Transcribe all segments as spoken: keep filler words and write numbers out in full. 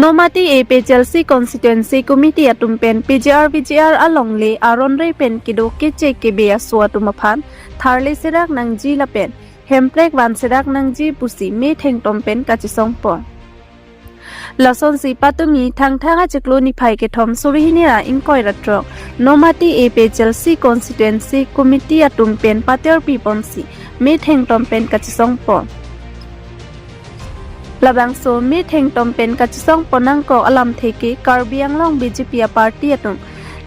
Nomati A P H L C Constituency Committee atum pen P G R V G R alongle aron re pen kedo keche kebe aso atum aphan tharle serak nangji lapen hemprek van serak nangji pusi methengtom pen kachesong pon. Lasonsi patumi Thangthang achiklo niphai kethom suri hini ra ingkoi ra throk Nomati A P H L C Constituency Committee atum pen paterpi ponsi methengtom pen kachesong pon. Labangso methengtom pen kachesong pon nangkok alamthe ke Karbi Anglong B J P a party atum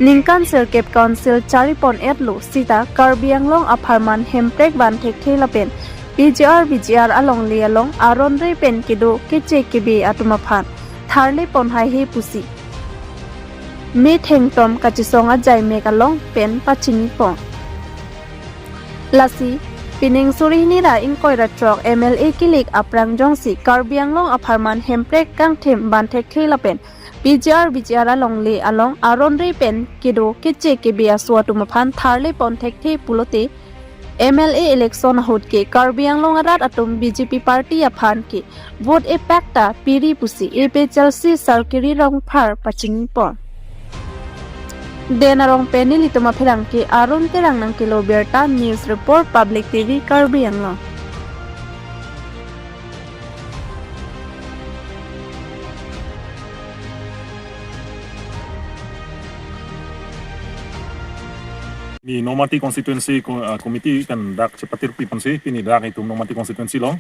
ningkan sirkep council chari pon etlo sita Karbi Anglong apharman hemprek van thekthe lapen P G R V G R alongle along aron re pen kedo keche kebe atum aphan tharle pon haihe pusi methengtom kachesong ajai mek along pen pachini pon. Lasi pining suri hini ra ingkoi ra throk M L A kilik aphrang jongsi Karbi Anglong apharman hemprek kangthim van thekthe lapen P G R V G R alongle along aron re pen kedo keche kebe aso atum aphan tharle pon thekthe pulote M L A election ahut ke Karbi Anglong arat atum B J P party aphan ke vote epak ta piri pusi A P H L C Sarkiri Rongphar pachini pon. Den arong pen nelitum apherangke Arun Terang nangkelo birta, News Report, Public T V Karbi Anglong. Pini Nomati Constituency Co-, ah, Committee pen dak chepatirpi ponsi, pini dak itum Nomati Constituency along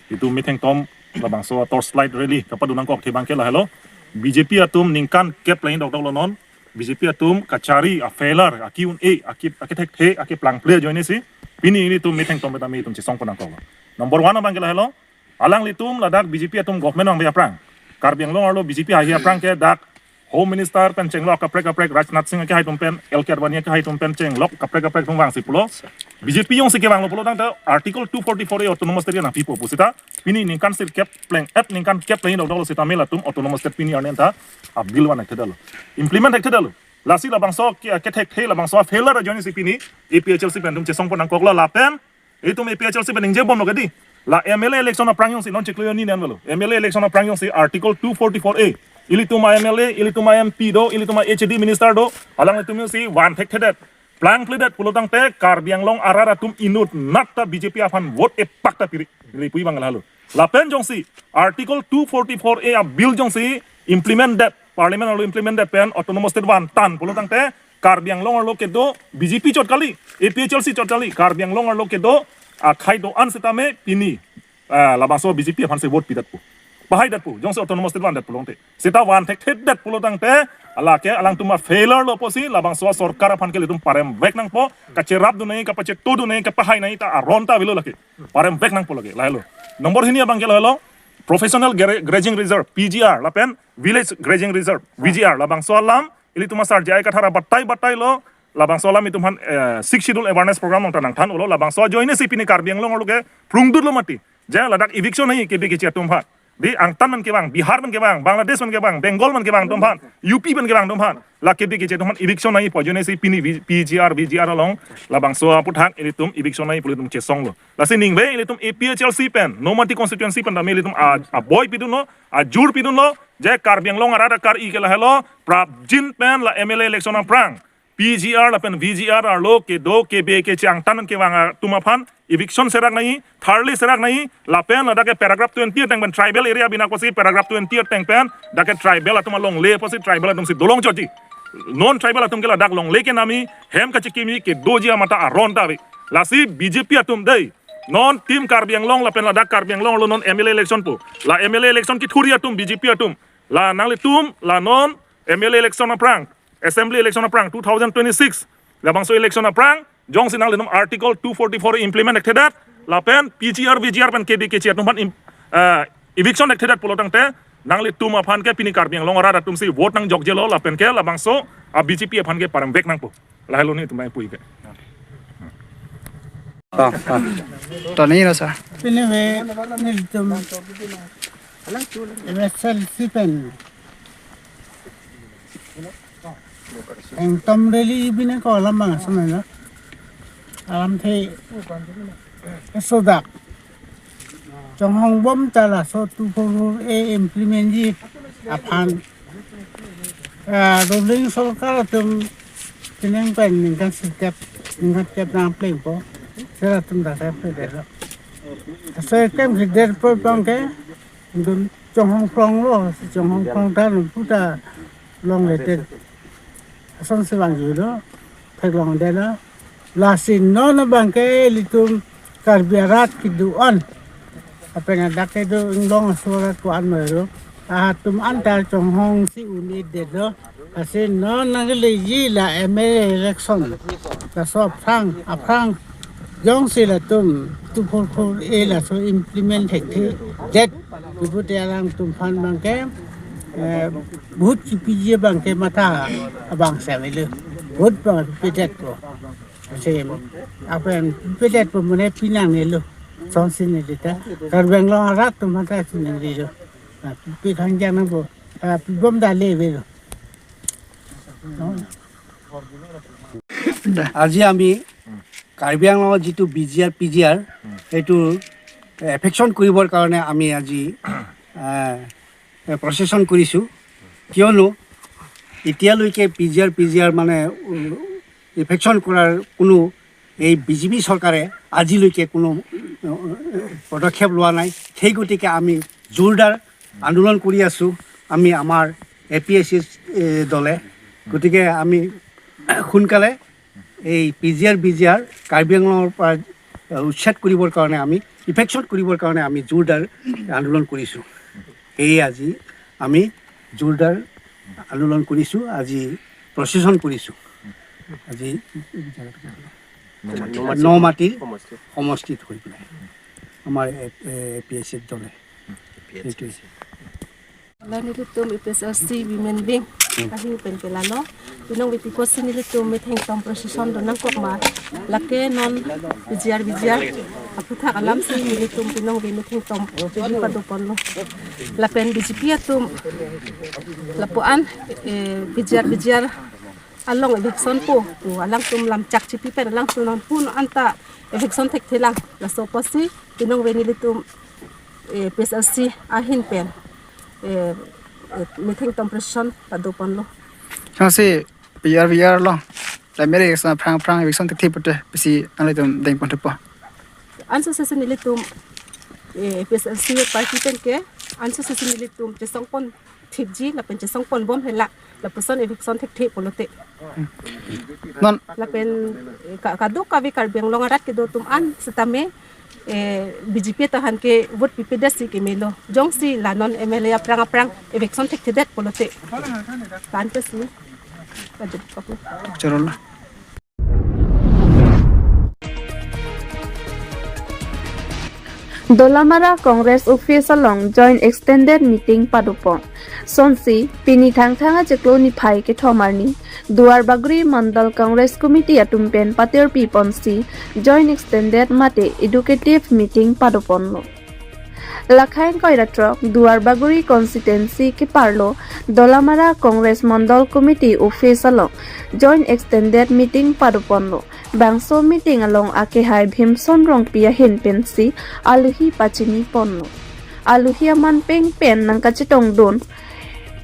itum methengtom labangso torchlight rally kapado nangkok athe abangke lahelo. B J P atum ningkan kep lain dokdok lo non. B J P atum kachari a failure, a Q and A, a ki, a kethekthe, a keplangple ajoinesi pini ilitum methengtom pen tame itum chesong pon nangkok lo. Number one abangke lahelo. Alanglitum ladak B J P atum government vangve aphrang, Karbi Anglong arlo B J P haihe aphrang ke dak Home Minister pen chenglok kaprek kaprek, Rajnath Singh akehai atum pen, L K Advani akehai atum pen chenglok kaprek kaprek atum vangsi pulo. B J P jongsi kevanglo pulo tangte Article two forty-four A Autonomous State nangpipo pu sita pini ningkan sirkep pleng et ningkan kep pleng dokdok lo sita melatum Autonomous State pini arni anta a bill van thekthedetlo, implement thekthedetlo. Lasi labangso ke, kethekthe labangso a failure ajoinesi pini A P H L C pen itum chesong pon nangkoklo lapen itum A P H L C pen ningjebomlo kedi. La M L A election aphrang jongsi non chiklo hini nen velo. M L A election aphrang jongsi Article two forty-four A, ilitum a M L A, ilitum a M P do, ilitum a H A D minister do, alanglitum jongsi van thekthedet, plangpledet pulo tangte Karbi Anglong arat atum inutnat ta B J P aphan vote epak ta piri, piri pui abang lahelo. Lapen jongsi Article two forty-four A a bill jongsi implement det, Parliament arlo implement det pen Autonomous State vantan pulo tangte Karbi Anglong arlo kedo B J P chot kali, A P H L C chot kali, Karbi Anglong arlo kedo akhei do-an sitame pini, ah, labangso B J P aphansi vote pidet pu, pahaidet pu, jongsi Autonomous State vandet pulo tangte. Sita van thekthedet pulo tangte, lake alangtum a failure lo pusi labangso sorkar aphan ke ilitum paremvek nangpo, kacherapdun nangji, kapachetodun nangji, kapahai nangji ta aron ta avelo lake. Paremvek nangpo lake, lahelo. Number hini abangke lahelo, Professional Gra-, Grazing Reserve, P G R, lapen Village Grazing Reserve, V G R, labangso alam ilitum asar J I Kathar abatai batai lo, labangso alam itum aphan, eh, Sixth Schedule Awareness Program along ta nangthan-olo, labangso ajoinesi pini Karbi Anglong arlo ke prungdutlo mati. Je ladak eviction nangji kebe keche atum aphan. Di angtan pen kevang, Bihar pen kevang, Bangladesh pen kevang, Bengal pen kevang atum aphan, U P pen kevang atum aphan, la kebe keche atum aphan eviction nangji pu ajoinesi pini V-, P G R, V G R along labangso aphuthak ilitum eviction nangji pu ilitum chesonglo. Lasi ningve ilitum A P H L C pen, Nomati constituency pen tame ilitum a, aboi pidunlo, ajur pidunlo, je Karbi Anglong arat akari ke lahelo, prapjin pen la M L A election aphrang P G R lapen V G R arlo kedo kebe keche angtan pen kevang atum aphan eviction serak nangji, tharle serak nangji, lapen ladak ke paragraph twenty ateng pen tribal area binakposi paragraph twenty ateng pen dak ke tribal atum alongle pusi tribal atumsi dolong chotji. Non tribal atum ke ladak longle kenamji, hem kachekimji, kedoji amat ta aron ta ave. Lasi B J P atum dei, non Team Karbi Anglong lapen ladak Karbi Anglong arlo non M L A election pu. La M L A election kethuri atum B J P atum. La nanglitum, la non M L A election aphrang, Assembly election aphrang two thousand twenty-six, labangso election aphrang, jongsi nanglitum Article two forty-four implement thekthedet, lapen P G R, V G R pen kebe keche atum aphan im-, eh, eviction thekthedet pulo tangte, nanglitum aphan ke pini Karbi Anglong arat atumsi vote nangjokjelo, lapen ke labangso a B J P aphan ke paremvek nangpo. Lahelo nelitum abang pu ke. Ah, ah. Tony rasa. Pini ve nelitum M S L C pen engtom rally bineko alam bang asam na. Alamthe sodak chonghongbom ta laso two forty-four A implement ji. aphan, ah, ruling sorkar atum pining pen ningkan sirkep, ningkan kep nangplengpo. Sera atum dak kep pe delo. Sera kem ke der po bang ke, dun chonghong prong lo, chonghong prong ta dun puta longledet. Asonsi vangji lo, theklongdetlo. Lasi non abang ke ilitum Karbi arat kedo-an. Apeng adak kedo inglong aso arat ko-an melo. Atum anta chonghong si un-edetlo. Lasi non nangkeleji la M L A election. Laso aphrang, aphrang. Jongsi latum two four four A laso implement thekthedet. Ibu te alangtum aphan abang ke, eh, vote chipiji abang ke matha abang si avelo. Vote abang pipedetpo. Lasi apeng pipedetpo mane pinangnelo. Sonsi neli ta. Karbi Anglong arat atum matha si nangnelo. Ah, pi khangja nangpo. Ah, pibom dale avelo. আজি আমি কাৰ্বি আংলঙত যিটো বি জি আৰ, P G আৰ, সেইটো এফেকশ্যন কৰিবৰ কাৰণে আমি আজি, আহ, প্ৰচেছন কৰিছোঁ। কিয়নো এতিয়ালৈকে পি জি আৰ, পি জি আৰ মানে, উম, এফেকশ্যন কৰাৰ কোনো এই বি জে পি চৰকাৰে আজিলৈকে কোনো, উম, পদক্ষেপ লোৱা নাই। সেই গতিকে আমি জোৰদাৰ আন্দোলন কৰি আছোঁ, আমি আমাৰ এ পি আই চি, এ, দলে। গতিকে আমি সোনকালে এই পি জি আৰ, বি জি আৰ কাৰ্বি আংলঙৰ পৰা, আহ, উচ্ছেদ কৰিবৰ কাৰণে, আমি ইফেকশ্যন কৰিবৰ কাৰণে আমি জোৰদাৰ আন্দোলন কৰিছোঁ। সেয়ে আজি আমি জোৰদাৰ আন্দোলন কৰিছোঁ, আজি প্ৰচেছন কৰিছোঁ। আজি ন মাটিৰ সমষ্টিত হৈ পেলাই আমাৰ এ পি আই চি দলে। এইটোৱে। Lalo nelitum A P H L C women wing ahin pen ke lalo. Pinong viti kosi nelitum methengtom procession do nangkok ma. Lake non P G R V G R aphuthak alam si nelitum pinong vi methengtom piji padoponlo. Lapen B J P atum lapuan, eh, P G R V G R along eviction po pu alangtum lamchak chipi pen alangtum non pun anta eviction thekthelang. Laso apotsi pinong vi nelitum, eh, P H L C ahin pen, eh, eh, methengtom procession padoponlo. Changsi P G R V G R lo. La mere sa phrang phrang eviction thekthep pute pisi nanglitum dengpon thupo. Anso sesi nelitum, eh, P H L C party pen ke, anso sesi nelitum chesongpon thipji lapen chesongponbom hela lapuson eviction thekthe pulote. Non lapen, eh, ka-, kadokave Karbi Anglong arat kedo atum an setame, eh, B J P tahan ke vote pipedet si kemelo. Jongsi la non M L A aphrang aphrang eviction thekthedet pulote. Tan ke si. Kaduk kapu. Chorol. Dolamara Congress Office along Joint Extended Meeting padopon. Sonsi, pini Thangthang achiklo niphai kethom arni, Duarbagori Mandal Congress Committee atum pen patirpi ponsi, Joint Extended mate Educative Meeting padoponlo. Lakhai ingkoi ra throk, Duarbagori Constituency keparlo, Dolamara Congress Mandal Committee Office along, Joint Extended Meeting padoponlo. Bangso meeting along akehai Bhimson Rongpi ahin pensi aluhi pachini ponlo. Aluhi aman peng pen nangkachetongdun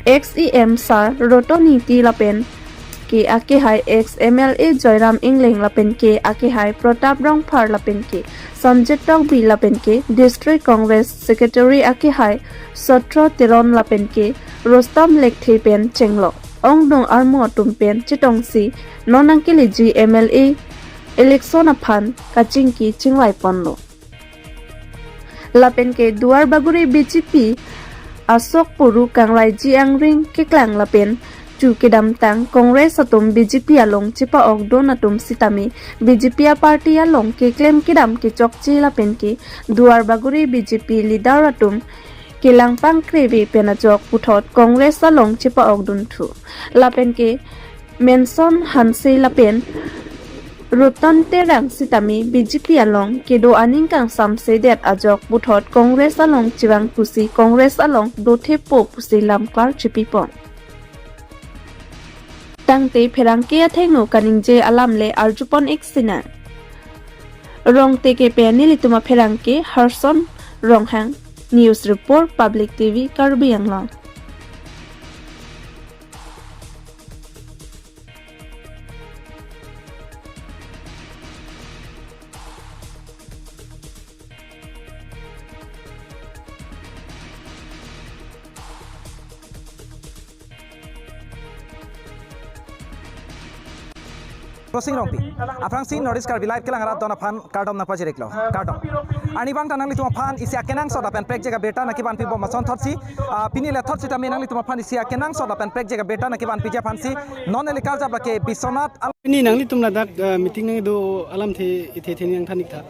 ex E M sir Roton Engti lapen ke akehai ex M L A Joyram Engleng lapen ke akehai Pratap Rongphar lapen ke Sanjit Tokbi lapen ke District Congress Secretary akehai Sotro Teron lapen ke Rustom Lekthe pen chenglok ongdung armu atum pen chetongsi non nangkeleji M L A election aphan kachingki chingvai ponlo. Lapen ke Duarbagori B J P asok puru kangraiji angring keklang lapen chu kedamtang Congress atum B J P along chepa-okdun atum sitame B J P aparty along keklem kedam kechokche lapen ke Duarbagori B J P leader atum kelang pangkreve pen ajok puthot Congress along chepa-okdunthu. Lapen ke Menson Hanse lapen Roton Terang sitame B J P along kedo aning kangsamsedet ajok puthot Congress along chevang pusi Congress along dothepo pusi lamklar chipipon. Tangte pherangke athengno kaningje alam le arjupon ik sinang. Rongte kepe nelitum apherangke Harson Ronghang, News Report, Public T V, Karbi Anglong. Prosing Rongpi, aphrangsi North East Karbi Live kelang arat don aphan kardom nangpajir-iklo. Kardom. Arnivang ta nanglitum aphan isi akenangsot lapen prekjak abirta nangkevanpi bom asonthotsi, ah, pini lethot sitame nanglitum aphan isi akenangsot lapen prekjak abirta nangkevanpiji aphansi non neli karjap lake Biswanath al- Pini nanglitum ladak, ah, meeting nangdo alamthe ithe the nangthan-iktha.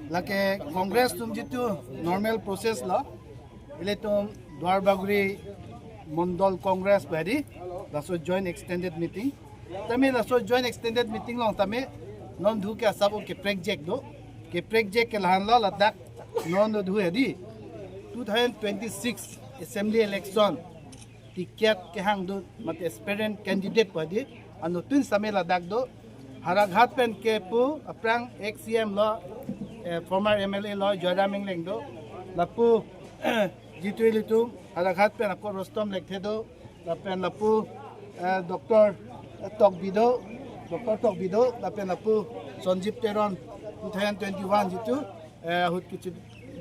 Lake Congress atum jitu normal process lo. Ilitum Duarbagori Mondol Congress pu hedi, laso joint extended meeting. Tame laso joint extended meeting along tame non dhu ke asap-o keprekjak do. Keprekjak ke lahenlo, ladak non dhu hedi, two thousand twenty-six assembly election ticket kehang do, mate aspirant candidate pu hedi, anuttin sitame ladak do. Howraghat pen ke pu aphrang ex C M lo, eh, former M L A lo Joyram Engleng do. Lapu jitu ilitum Howraghat pen ako Rustom Lekthe do. Lapen lapu, eh, Doctor Tokbi do, Doctor Tokbi do. Lapen lapu Sanjib Teron, two thousand twenty-one jitu, eh, ahut kichi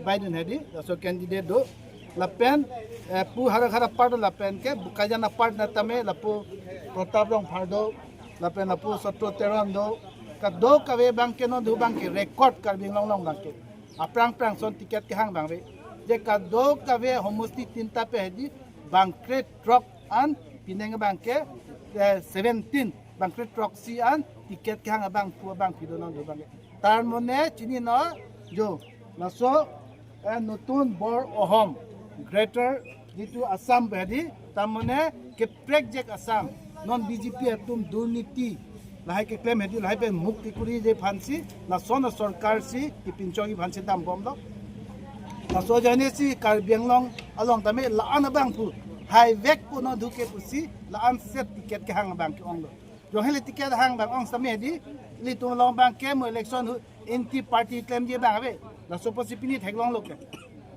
baidun hedi, laso candidate do. Lapen, eh, pu Howraghat apart lapen ke Bokajan apart na tame lapu Pratap Rongphar do. Lapen lapu Sotro Teron do. Kadokave abang ke non dhu abang ke record Karbi Anglong along abang ke. Aphrang aphrang ason ticket kehang abang ave. Je kadokave homosti tinta pen hedi bangkre throk an, penang abang ke, eh, seventeen, bangkre throksi an ticket kehang abangphu abangpi do non dhu abang ke. Tar mone chininon jo, laso, eh, nutun bor ohom, Greater jitu Assam pu hedi, tar mone keprekjak Assam, non B J P atum durniti lahai keklem hedi, lahai pen mukti kuriji aphansi, lason asorkar si kepinchongji aphansi dambomlo. Laso ajoinesi Karbi Anglong along tame la-an abangphu haivekpo non dhu ke pusi la-an set ticket kehang abang ke-onglo. Jong hele ticket hang abang ong sitame hedi, ilitum along abang ke mo election hu anti party klemji abang ave. Laso apotsi pini theklonglo ke.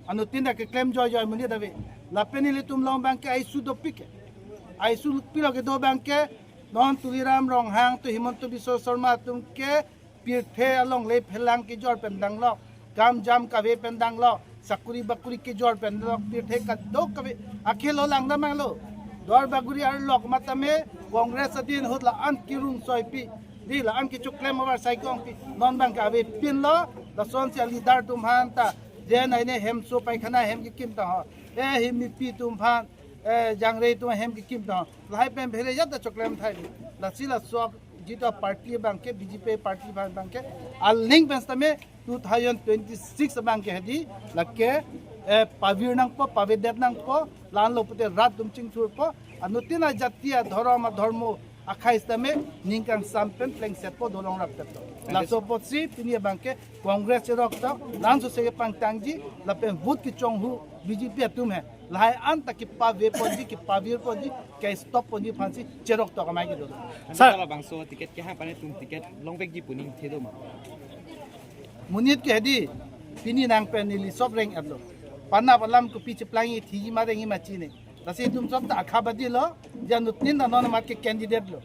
Anuttin ta keklem joijoi amonit ave. Lapen ilitum along abang ke issue dopik ke. Issue pilo kedo abang ke, non Tuliram Ronghang to Himanta Biswa Sarma atum ke pirthe along le phelang kejor pen danglo, kam jam kave pen danglo, sakuri bakuri kejor pen danglo, pirthe kadokave akhelo langdam abanglo. Duarbagori arlok matame Congress adin ahut la-an kerung soipi, di la-an kechoklem avarsai ke-ongpi, non abang ke avepinlo. Lasonsi aleader atum aphan ta, je nai ne hemso paikhana hem kekim ta ho, eh, himipi atum aphan, eh, jangre atum hem kekim ta ho, lahai pen bhere jat ta choklem thai. Lasi laso jitu party abang ke, B J P party abang, abang ke aling pen sitame two thousand twenty-six abang ke hedi, lake, eh, pavir nangpo, pavedet nangpo, la-anlo pute rat atum chingthurpo, anuttin ajati adhorom adhormo akhei sitame ning kangsam pen plengsetpo, dolong raptetpo. Laso apotsi pini abang ke Congress cheroktok, la-an sose kepangtangji, lapen vote kechonghu B J P atum he. Lahai an ta kepaveponji, kepavirponji, kestopponji aphansi cheroktok amei kedo. Sir. Labangso ticket kehang aphan netum ticket longvekji pu ningthe do ma? Monit ke hedi, pini nang pen neli sop reng-etlo. Panap alam kopi cheplangji, thiji ma rengji ma chine. Lasi itum sop ta akhabadi lo, je anuttin ta non amat ke candidate lo.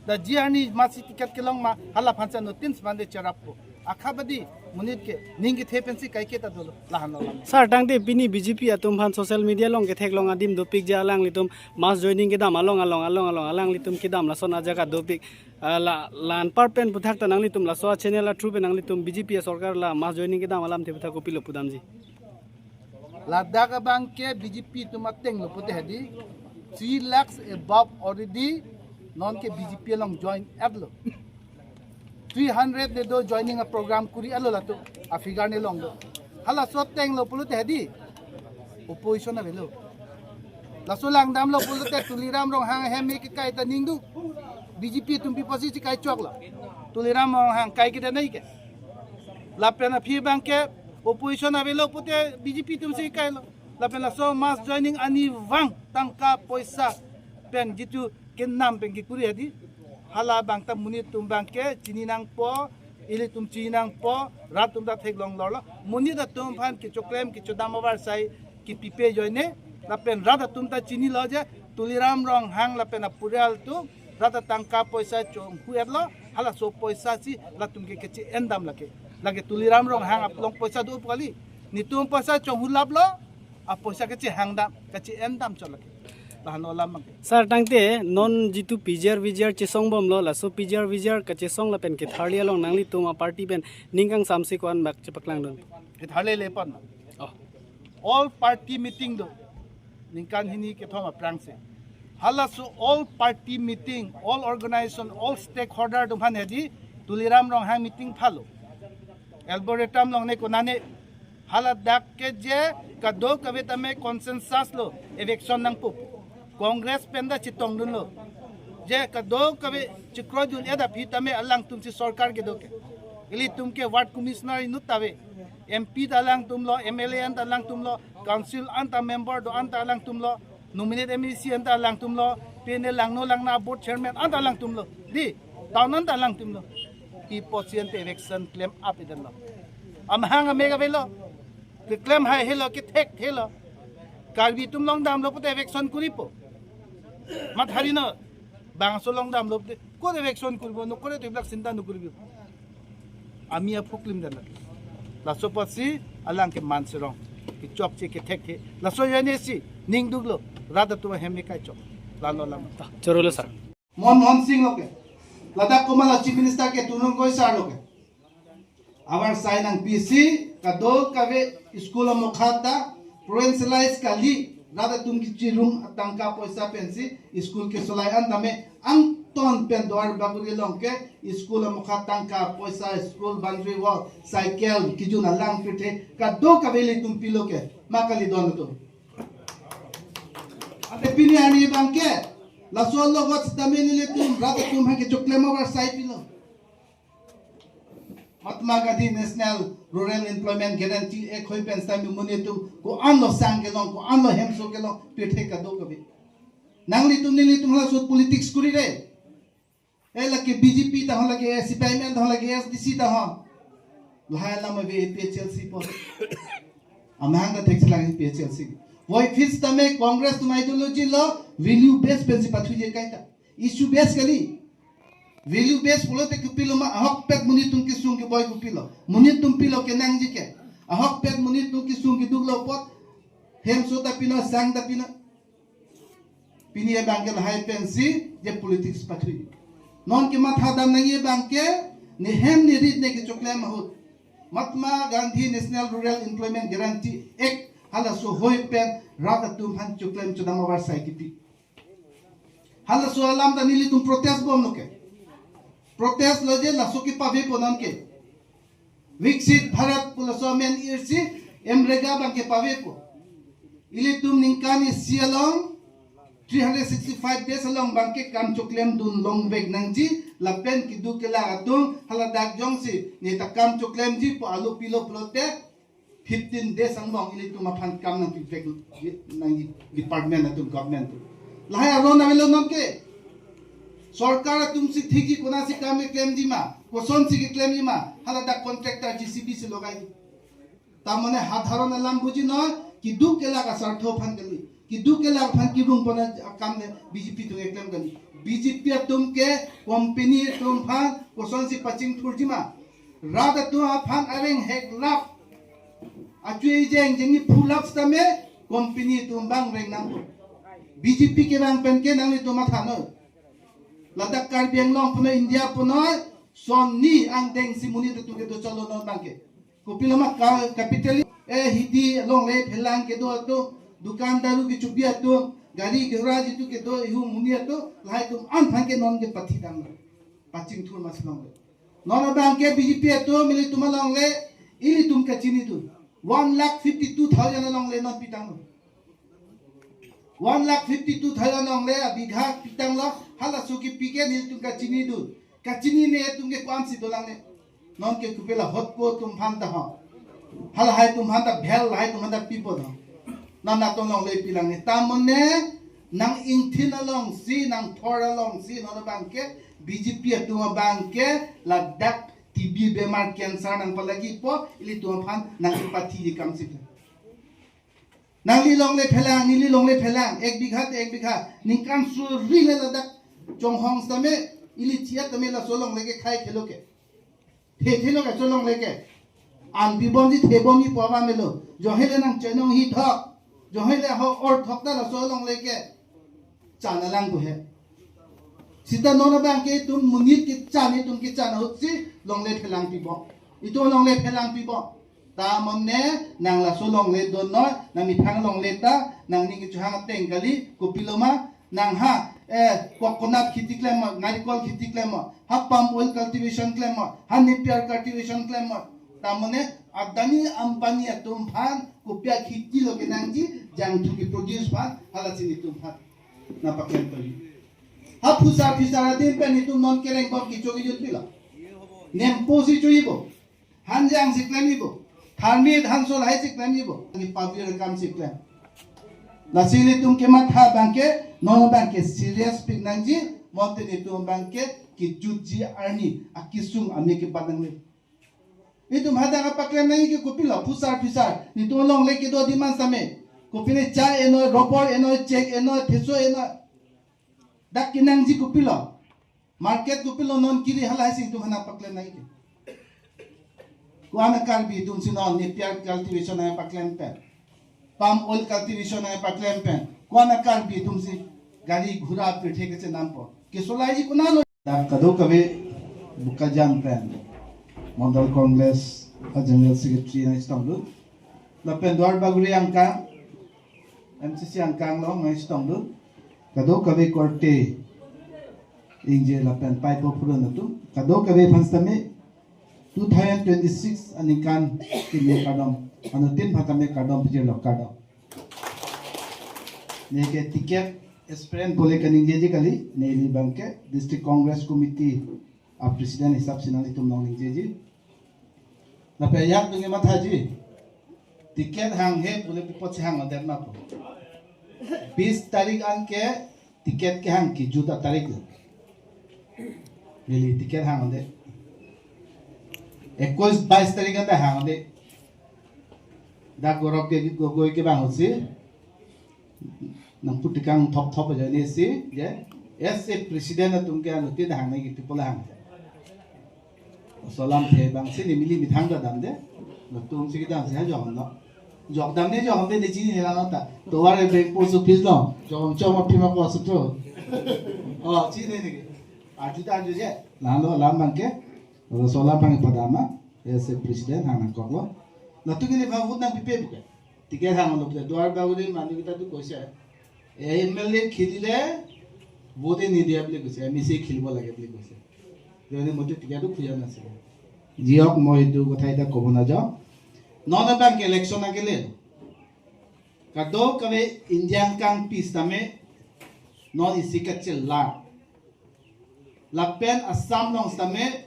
Laji arni amatsi ticket kelong ma, hala aphansi anuttin semande cherappo. Akhabadi, monit ke ning kethe pensi kaike ta dolo, lahenlo lam. Sir, tangte pini B J P atum aphan social media along ketheklong adim dopik je alanglitum mass joining kedam along along along along alanglitum kedam lason ajaga dopik. Ah, la, la anpar pen puthak ta nanglitum laso channel a through pen nanglitum B J P asorkar la mass joining kedam alamthe puthak kopilo pudamji? Ladak abang ke B J P atum ateng lo pute hedi, three lakhs above already non ke B J P along join-etlo. Three hundred ne do joining a program kuri-etlo latum, a figure ne longlo. Halaso ateng lo pulote hedi, opposition avelo. Laso langdamlo pulote Tuliram Ronghang ahem me kekai ta ning do. B J P atum pi apotsi chekai choklo? Tuliram Ronghang kai kedo nai ke. Lapen aphi abang ke opposition avelo pute B J P atumsi kailo. Lapen laso mass joining arnivang tangka poisa pen jitu kenam pen kekuri hedi, hala abang ta monit atum abang ke chini nangpo, ilitum chini nangpo, rat atum ta theklong lorlo. Monit atum aphan kechoklem kechodam avarsai kepipe ajoine, lapen rat atum ta chinilo je Tuliram Ronghang lapen apurial atum rat atangka poisa chonghu-etlo, halaso poisa si latum ke keche-endam lake. Lake Tuliram Ronghang along poisa do pu kali. Netum poisa chonghulaplo, a poisa kechehangdam, keche-endam chot lake. Lahan olam abang. Sir, tangte non jitu P G R V G R chesong bomlo, laso P G R V G R kachesong lapen ketharli along nanglitum a-party pen ning kangsamse ko-an bak chepaklangdun? Ketharli le pon. Oh. All party meeting do. Ningkan hini kethom aphrangsi. Halaso all party meeting, all organization, all stakeholder atum aphan hedi, Tuliram Ronghang meeting phalo. Arboretum along ne konane, haladak ke je kadokave tame consensus lo eviction nangpo. Congress pen ta chetongdunlo. Je kadokave chekroidun, adap hi tame alangtum si sorkar kedo ke. Ilitum ke ward commissioner inut ta ave. M P ta alangtumlo, M L A an ta alangtumlo, council an ta member do-an ta alangtumlo, nominate M A C an ta alangtumlo, P N L langno langna board chairman an ta alangtumlo. Di, town an ta alangtumlo. Pi apotsi ante eviction klem up-edenlo? Amahang amek avelo. Keklem haihelo, kethekthelo. Karbi atum long damlo pute eviction kuripo. Mathari no. Bangso long damlo pute, ko eviction kuripo, no kore to iblak sinta no kuripo. Ami aphu klimdunlo. Laso apotsi alang ke manserong. Kechokche kethekthe. Laso ajoine si ning duklo. Rat atum ahem ke kaichok. Lahan olam. Chorolo sir. Manmohan Singh lo ke. Ladak komat a-Chief Minister ke Tuliram Ronghang sir lo ke. Avarsai nangpisi kadokave school amokha ta provincialize kali, rat atum kechirung atangka poisa pensi school kesolai an tame angton pen Duar Bagori along ke school amokha tangka poisa, school boundary wall, cycle kejun alang pirthe kadokave ilitum pilo ke, ma kali don atum? Ante pini arni abang ke laso alogot sitame nelitum rat atum aphan kechoklem avarsai pilo. Mahatma Gandhi National Rural Employment Guarantee Act hoi pen sitame monit atum ko-anlo sang kelong, ko-anlo hemso kelong, pirthe kadokave. Nanglitum nelitum halaso politics kurire. Eh, lake B J P ta ho, lake C P I M ta ho, lake A S D C ta ho. Lahai alam ave A P H L C po. Amahang ta thekchelang A P H L C. Voiphit sitame Congress atum ideology lo value base pensi pathuji kaita. Issue base kali. Value base pulote kopilo ma, ahokpet monit atum kesung keboi kopilo? Monit atum pilo kenangji ke? Ahokpet monit atum kesung keduklo apot hemso ta pino, sang ta pino. Pini abang ke lahai pensi je politics pathui. Non kemathadam nangji abang ke, ne hem ne rit ne kechoklem ahut Mahatma Gandhi National Rural Employment Guarantee Act halaso hoi pen rat atum aphan choklem chodam avarsai kipi. Halaso alam ta nelitum protest bomlo ke. Protest lo je laso ke pavepo non ke. Viksit Bharat pu laso amen irsi MGNREGA abang ke pavepo. Ilitum ningkan isi along three hundred sixty-five days along abang ke kam choklemdun longvek nangji, lapen keduk kelak atum haladak jongsi ne ta kam choklemji pu alo pilo pulote fifteen days angbong ilitum aphan kam nangpivek nangji department atum, government atum. Lahai aron avelo non ke. Sorkar atum si thikji konatsi kam keklemji ma, kosonsi keklemji ma, haladak contractor J C B si logai. Tamane hadharon alam buji noi, keduk kelak asartho aphan kali. Keduk kelak aphan kirung pon akam le B J P atum keklem kali. B J P atum ke company atum aphan kosonsi pachingthurji ma. Rat atum aphan areng heklap, achui jeng jeng ni phulap sitame company atum abang reng nangpo. B J P kevang pen ke nanglitum matha noi. Ladak Karbi Anglong punoi, India punoi, son ni angdeng si monit atum kedo chalo non abang ke. Kopilo ma ka-, capital, eh, hidi longle phelang kedo atum, dukan daru kechobi atum, gari ghora jitu kedo ihu monit atum, lahai atum an aphan ke non ke pathi dam. Pachingthur mas longle. Non abang ke B J P atum ilitum alongle, ilitum kachinidun. One lakh fifty-two thousand alongle non pitanglo. One lakh fifty-two thousand alongle abigha pitanglo, halaso kipi ke nelitum kachinidun. Kachinine atum ke ko-ansi dolang ne. Non ke kopilo hotpo atum aphan ta ho. Halahai atum aphan ta bhel, lahai atum aphan ta pipo do. Non atum alongle pilang ne. Tamane nang ingthin alongsi, nang thor alongsi, non abang ke B J P atum abang ke ladak T B bemar cancer nangpalagi po, ilitum aphan nangpathi di kam si. Nangli longle phelang, neli longle phelang, ek bigha te ek bigha, ningkan suri le ladak chonghong sitame, ili chiat tame laso longle ke khai khelo ke. The thelo ke so longle ke. An bibom di thebom i po ba melo. Johele nang chenong hi thok. Johele ho or thok ta laso longle ke. Chan alang ko he. Sita non abang ke itum monit kechan, itum kechan ahut si longle phelang pipo. Itum longle phelang pipo. Ta amonit nang laso longle do noi, nang methang longle ta, nangning kechohang ateng kali, kopiloma, nang ha, eh, coconut kheti klemnon, narikol kheti klemnon, ha palm oil cultivation klemnon, ha Napier cultivation klemnon. Ta amonit Adani Ambani atum aphan kopi akheti lo kenangji, jangthu keproduce aphan, halasi netum aphan nangpaklem kali. Ha phusar phisar adim pen itum non kereng bom kecho kejut pilo. Nempo si chojipo. Hanjang si klem jipo. Tharmit hanso lahai si klem jipo. Ani public akam si klem. Lasi netum kematha abang ke, non abang ke serious pik nangji, bonta netum abang ke kejutji arni akesung ame kebat nangle. Itum hadak apaklem nangji ke kopilo, phusar phisar. Netum alongle kedo demand same. Kopine chai enoi, robor enoi, chek enoi, theso enoi. Dak kenangji kopilo. Market kopilo non kiri, halahai si itum aphan nangpaklem nangji ke. Ko-an a Karbi atum si non Napier cultivation nangpaklem pen, palm oil cultivation nangpaklem pen, ko-an a Karbi atum si gari ghura pirthe kechenampo. Kesolai ji konatlo. Dak kadokave Bokajan pen Mandal Congress a General Secretary nangchetongdun. Lapen Duar Bagori angkang, M C C angkang along nangchetongdun. Kadokave korte, ingje lapen paipo purun atum, kadokave aphan sitame two thousand twenty-six aningkan kimi kardom, anuttin aphan tame kardom pajirlo, kardom. Neke ticket aspirant pule kaningjeji kali, neli abang ke District Congress Committee a president hisap si nanglitum along ningjeji. Lapen ajahak dungi mathaji. Ticket hanghe pule pi apotsi hang-odet ma pu. Bis tarik an ke ticket kehang kejut atarik lo. Neli ticket hang-odet. Ekuis bais tarik an ta hang-odet. Dak Gaurav ke Gogoi kevang ahut si nangpu tekang thop thop ajoine si, je, as a president atum ke anuttin hang nangji pu pu la hang. Laso alamthe abang si ne mili methang ta damde. Latum si kedam si ha jok damlo. Jok damde, jok damde ne chini ne langlo ta. Tovar e bank post office lo. Jok dam chom aphi ma ko sutro. Oh, chini ne ke. Arju ta arjuje. Langlo alam abang ke. Laso alam abang padam ma. As a president hang nangkoklo. Latum ke nephan vote nangpipe pu ke. Ticket hanglo pu ke, Duar Bagori manu kita tu koise, M L A kheli le vote nahi diya bole koise, M A C khelibo lage bole koise. Jone mote ticket tu khuja nasi. Jihok, mo itum kothai ta kobo nangjo. Non abang ke election akele. Kadokave India angkang pi sitame non isi kachelar. Lapen Assam along sitame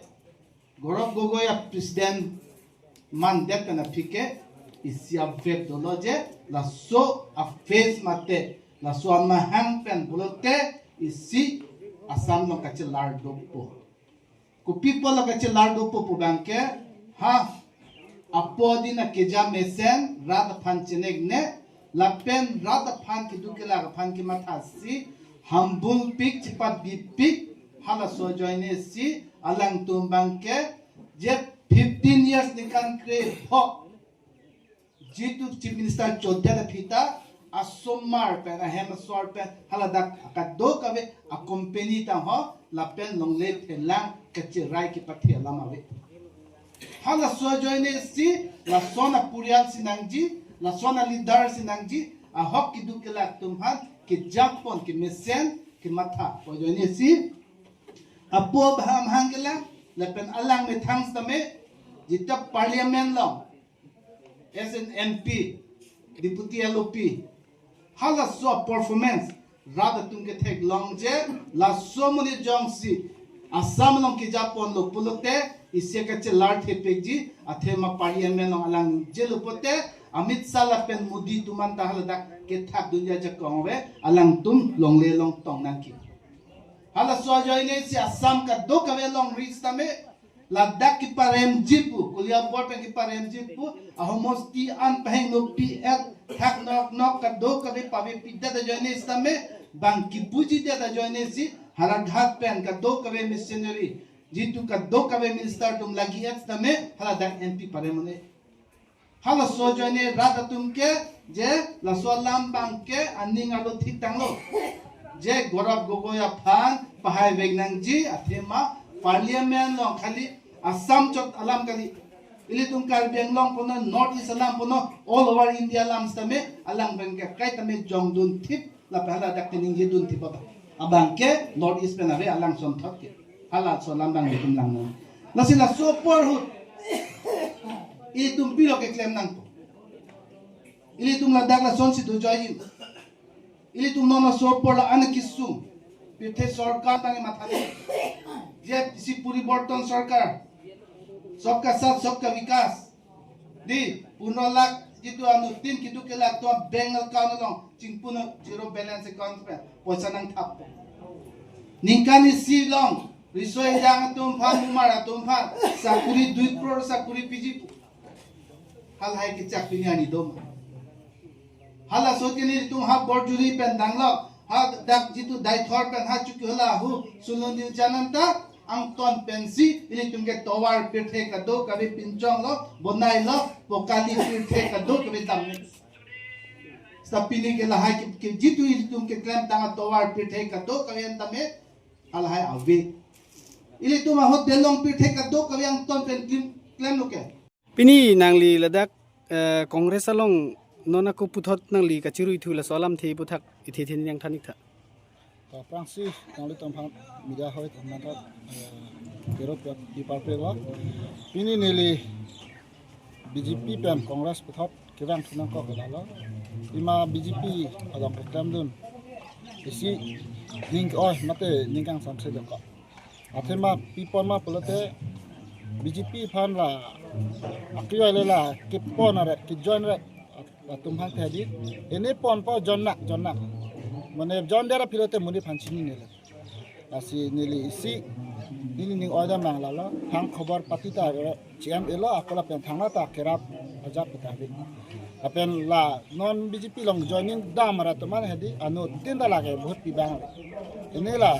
Gaurav Gogoi a president mandet pen aphi ke isi avep dolo je, laso a face mate, laso amahang pen pulote isi Assam along kachelar dopo. Kopi apotlo kachelar dopo pu abang ke, ha, apo adin akeja mesen rat aphan chenekne, lapen rat aphan keduk kelak aphan kematha si humble pik, chepabi pik, halaso ajoine si alangtum abang ke je fifteen years ningkan krepho jitu Chief Minister chodet aphi ta asomar pen, ahem asor pen, haladak kadokave a company ta ho, lapen longle phelang kacherai kepathe alam ave. Halaso ajoine si lason a purial si nangji, lason a leader si nangji, ahok keduk kelak atum aphan kejapon kemesen kematha pu ajoine si apo abang amahang kelang, lapen alang methang sitame jita parliament along as an M P, Deputy L O P, halaso a performance rat atum ketheklong je, laso amonit jongsi Assam along kejaponlo pulote isi kachelar thepikji, athema parliament along alang jelo pote, Amit Shah lapen Modi atum anta haladak kethak dunja jakong ave, alangtum longle longtong nangji. Halaso ajoine si Assam kadokave alongri sitame ladak keparemji pu, Koliabor pen keparemji pu, ahomosti an pahingno P L thak nok nok kadokave pavepidet ajoine sitame, bang kepujidet ajoine si Howraghat pen kadokave missionary, jitu kadokave minister atum lagi-et sitame haladak M P parem un-e. Halaso ajoine rat atum ke je laso alam abang ke aning arlo thik tanglo. Je Gaurav Gogoi aphan pahai vek nangji athema parliament along khali Assam chot alam kali. Ilitum Karbi Anglong punon, North East alam punon, all over India alam sitame alang pen ke kaitame jongdun thip lapen hala dak kening jedun thip abang. Abang ke North East pen ave alang sonthot ke. Hala so alam abang ilitum langnon. Lasi laso apor ahut ilitum pilo keklem nangpo. Ilitum ladak lasonsi dojoijin. Ilitum non laso apor la-an kesung. Pirthe sorkar tangte matha le. Je isi poriborton sorkar. Sabka saath, sabka vikas. Di, pundro lakh jitu anuttin keduk kelak atum bank account along chingpun zero balance account pen poisa nangthap. Ningkan isi along riso ejang atum aphan, mumar atum aphan sakuri dui crore sakuri piji pu. Halahai kechak pini arni doma. Halaso ke nelitum ha Borjuri pen danglo, ha dak jitu Deithor pen ha Chokihola ahu Sulunding Chananta angton pensi ilitum ke tovar pirthe kadokave pinchonglo, bonailo, pokali pirthe kadokave dam. Seta pini ke lahai ke, ke jitu ilitum keklem tang atovar pirthe kadokave an tame halahai ave. Ilitum ahut delong pirthe kadokave angton pen klem, klemlo ke. Pini nangli ladak, eh, Congress along non ako puthot nangli kachirui thu laso alamthe aputhak ithe the nangthan ik tha. To aphrangsi nanglitum aphan media hoi thangnat, eh, kero pek ipar pek lo. Pini neli B J P pen Congress puthot kevang thu nangkok ke lalo. Pima B J P along keklemdun isi ning oi mate ning kangsamse dokok. Athema pi apot ma pulote B J P aphan la akri le la kepon aret, kejoin aret atum aphan the di. Ini ponpo join nak, join nak. Mane join dera pulote monit aphan chinine le. Lasi neli isi neli ning oidam nang lalo. Thang khobor pati ta re C M elo, ako lapen thangnat ta kerap ajat peta bi. Lapen la non B J P along joining dam arat atum an hedi, anuttin ta lake vote pi abang. Ini la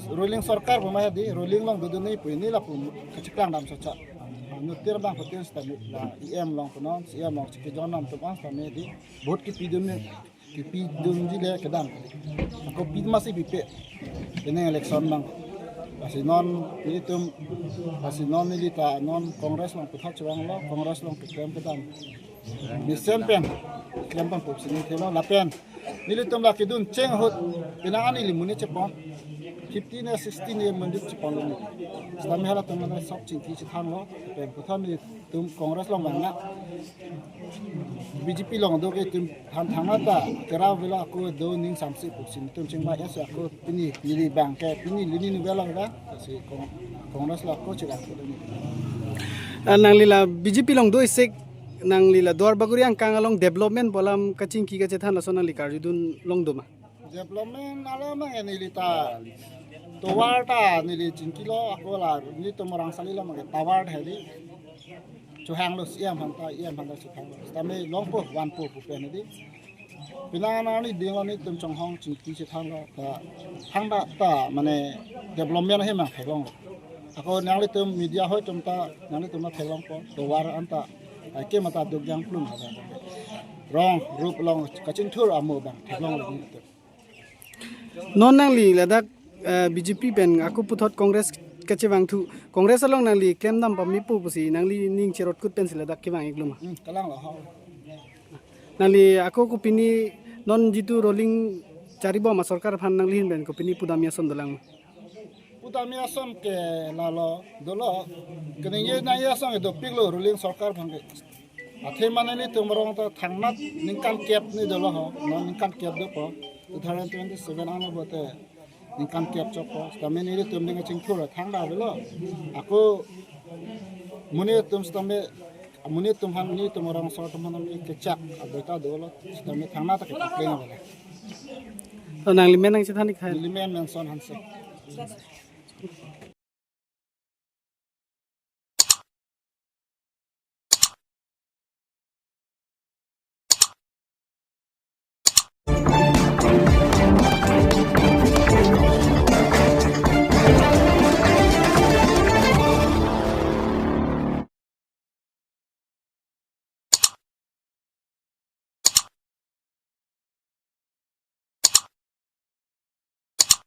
ruling sorkar pu ma hedi, ruling along dodun ni pu, ini lapu kacheklang dam sacha. Anuttin abang putin sitame la E M along punon, C M along chiki join nam atum an sitame hedi, vote kipidun ni, kipidunji le kedam. Ako pi masi pipe. Ini election abang. Lasi non nelitum, lasi non neli ta non Congress along puthot chevanglo, Congress along keklem kedam. Mesen pen klem pon pusi neli thelo lapen nelitum la kedun cheng ahut pina ani li monit chepon fifteen ne sixteen ne monit chepon lo ni. Sitame halatum mane sop chingki chethanglo pen puthot nelitum Congress along vang na B J P along do ke tum than thangnat ta kerap avelo, ako do ning samse pusi nelitum chingvai esi ako pini neli abang ke pini neli ni velo da si Cong-, Congress along ako chevang ke ni. Ah, nangli la B J P along do isik nangli la Duarbagori angkang along development pu alam kachingki kachethan laso nangli karjudun along do ma? Development alam abang neli ta tovar ta neli chingkilo, ako la nelitum Rangsali along abang tovar hedi. Chehanglo C M aphan ta, E M aphan ta chehanglo. Sitame longpo vanpo pu pen hedi. Pina ani ding lo nelitum chonghong chingki chethanglo ta thangta ta mane development ahem nangtheklonglo. Ako nanglitum media hoi atum ta nanglitum ta theklongpo tovar anta aike mata dukjang plung ada. Rong rup along kachingthur amo abang theklonglo nelitum. Non nangli ladak, eh, B J P pen ako puthot Congress kachevang thu, Congress along nangli klem dam pame pu pusi nangli ning cherot kut pensi ladak kevang iklo ma? Hmm, kalang lo ho. Nangli ako kopine non jitu ruling charibom asorkar aphan nangli ahin pen kopine pudam ason dolang ma? Pudam ason ke lalo dolo. Keningje nangji ason ke dopiklo ruling sorkar aphan ke. Athema nelitum rong ta thangnat ningkan kep ni dolo ho. Non ningkan kep dopo. Two thousand twenty-seven ano bote ningkan kep chokpo. Sitame nelitum ning chingthur thangta avelo. Ako monit atum sitame, monit atum aphan, nelitum rong asor atum aphan kechak abeta dolo. Sitame thangnat ta kepakleng avelo. To nangli men nangchethan ik tha. Neli men Menson Hanse.